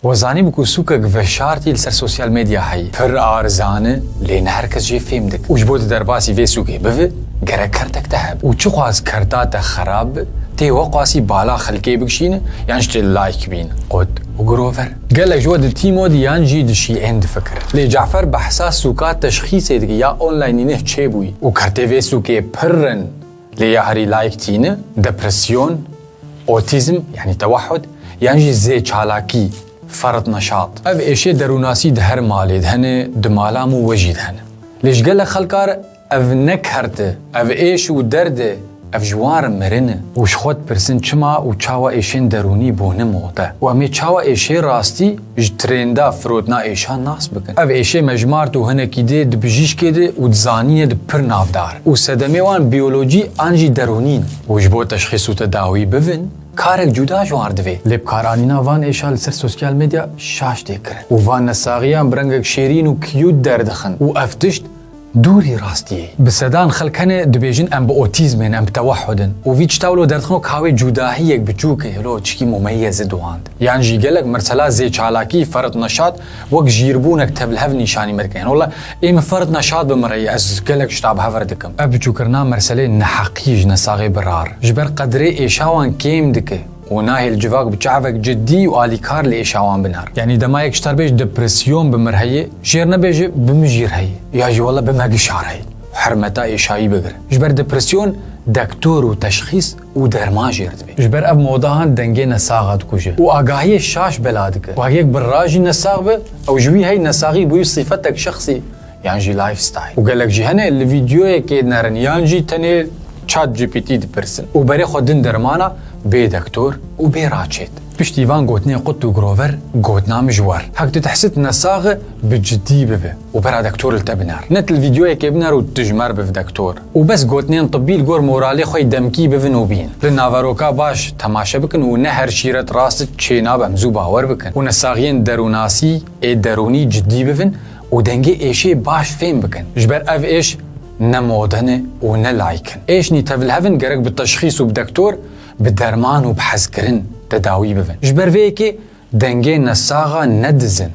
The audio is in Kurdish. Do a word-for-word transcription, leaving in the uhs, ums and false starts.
We zanîbû ku sûkek veşartî li ser sosyal medya heye. Pir arzan e, lê ne her kes jê fêm dike. Û ji bo tu derbasî vê sûkê bivî, gerek kertek te hebe. Û çiqas kerta te xerab bi, tê weqasî bala xelkê bikişîne, yan jî tê like bîne. Qut û girover. Gelek ji we di tîmod yan jî di şîên difikirin. Lê Cafer behsa sûka teşxîsê dike ya onlaynî neh çêbûyî. Û kertê vê sûkê pir in, lê ya herî like tîne, depresyon, otîzm, yanî tewehhud, yan jî zêçalakî, ferq neşat. Ev êşê derûnasî di her malê de hene, di malam û we jî de hene. Lê ji gelek xelka re ev ne kert e, ev êş û derd e, ev ji wan re mirin e. Û ji xwe dipirsin çima û çawa êşên derûnî bûne mode. Û em ê çawa êşê rastî ji trenda firotina êşan nas bikin. Ev êşê mejmart û hinekî dê di bijîşkê de û di zanînê de pir navdar in. Û sedemê wan biyolojî an jî derûnî ne. Û ji bo teşxîs û tedawî bivin, karek cuda ji wan re divê. Lê bikaranîna van êşa li ser sosyal medya şaş tê kirin. Û van nesaxiyan bi rengek şêrîn û cute derdixin. Û ev tişt dûrî rastiyê. Bi sedan xelk hene dibêjin em bi otîzm in, em bi tewehhud in. Û vî tişta wilo derdixin wek hawê cudahiyek biçûk e, hilo çikî mumeyez e di wan de. Yan jî gelek mirsela zêçalakî, ferq neşat, wek jîrbûnek tevlihev nîşanî me dike. Yan wela ê min ferq neşat bi min re ye, ez gelek tişta bi hev re dikim. Ev biçûkirina merselê neheqî ji nesaxê birar. Ji ber qedrê êşa wan kêm dike. Û nahêl civak bi çavek cidî û alîkar li êşa wan biner. Yanî dema yek ji te re bêje depresyon bi min re heye, jê re nebêje bi min jî re heye. Ya jî wele bi me gişa re heye. Hermeta êşayî bigire. Ji ber depresyon dektor û teşxîs û derman jê re dibe. Ji ber ev moda han dengê nesaxa dikuje. Û agahiyê şaş bela dike. Û heke yek bi ra jî nesax be, ew ji wî hey nesaxî bûyî sîfetek şexsî. Yan jî lifestyle. Û gelek jî hene li vîdeoyekê dinerin yan jî tenê ChatGPT dipirsin û berê xwe din dermana bê dektor û bê raçêt. Piştî van gotinên qut û girover, gotina min ji we re. Hek tu dihsit nesax e, bi cidî bibe û bera dektor li te biner. Ne tu li vîdeoyekê biner û tu ji me re biv dektor. Û bes gotinên tibbî li gor moralê xwe yê demkî bivin û bîn. Li naveroka baş temaşe bikin û ne her şîret rast çênabe em zû bawer bikin. Û nesaxiyên derûnasî ê derûnî cidî bibin û dengê êşê baş fêm bikin. Ji ber ev êş ne mode ne û ne layik in. Êşnî tevlihev in gerek bi teşxîs û bi dektor, bi derman û bi hezkirin tedawî bibin. Ji ber vê yekê dengê nesaxa nedizin.